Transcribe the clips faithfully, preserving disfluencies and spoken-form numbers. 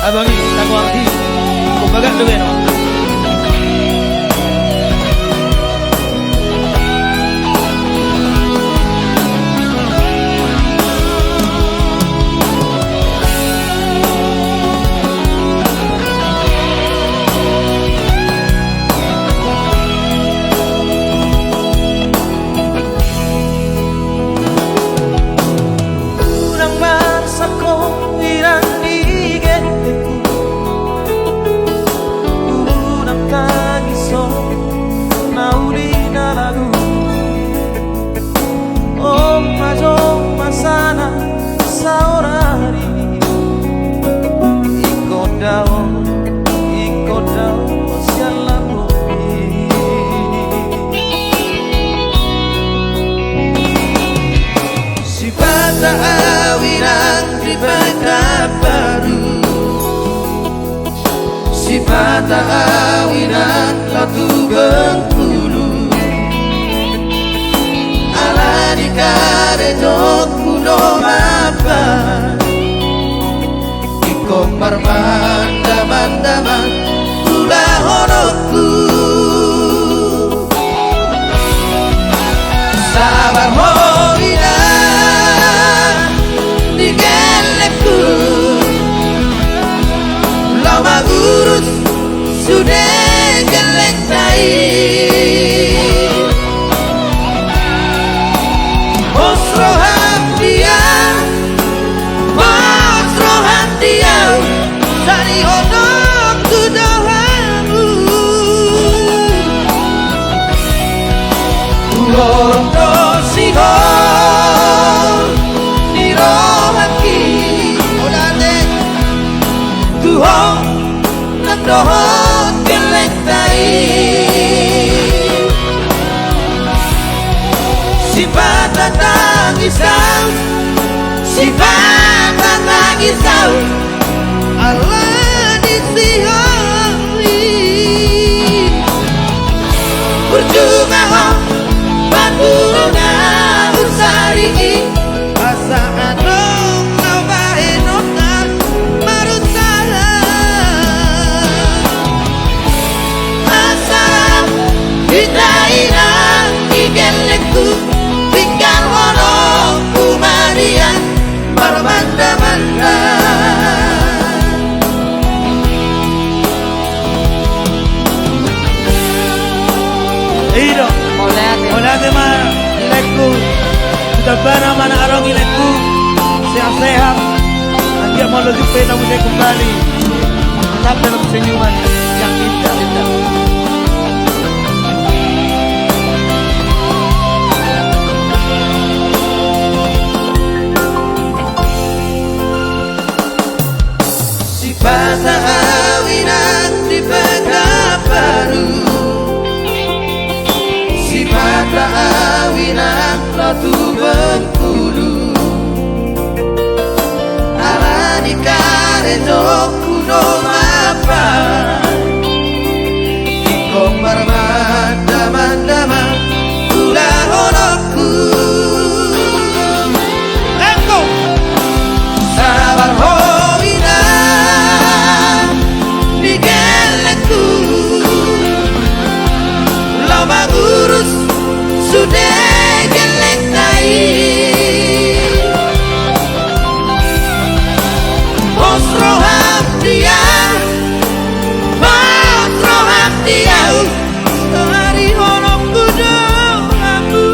Abang i, tagoar i. Kumbaga do beno. Unang marsangkop inang di gelengku. Unang tangis ho na uli na lalu. On ma jo masana saonari. Ingkon dao, ingkon dao sian lambungmi. Sipata au inang di Pekanbaru. Sipata au inang laho tu Bengkulu. Ala ni karejongku do mampan. Ingkon marmandamandam ma ulahononku. Sabar ho inang di gelengku. Laho mangurus sude gelengta i. Pos roham di au, pos roham di au, salihononku do hamu. Huhorong do sihol ni rohangki. Ode tu ho nang dohot gelengta i. Sipata tangis au, sipata tangis au, ala ni sihol i. Burju ma ho, batu na husaring i. Asa adong na bahenonta marunsahan. Asa hita inang di gelengku, tinggalhononku ma nian marmandamandam. I do. Mauliate. Mauliate ma di laengku. Hutamba ma na adong di laengku. Sehat-sehat. Anggiat molo jumpa hita muse kembali. Tetap dalam senyuman yang indah. Sipata au inang di Pekanbaru. Sipata au inang laho tu Bengkulu. Ala ni karejongku do mampan. Ingkon marmandamandam ma ulahononku. Sabar ho inang di gelengku. Laho mangurus sude gelengta i. Pos roham di au, pos roham di au, salihononku do hamu.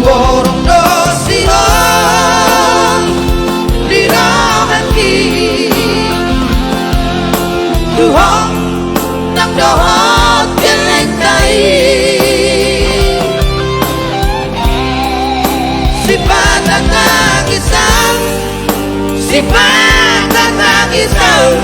Huhorong do sihol ni rohangki. Tu ho nang dohot gelengta i. Sipata tangis au, sipata tangis au,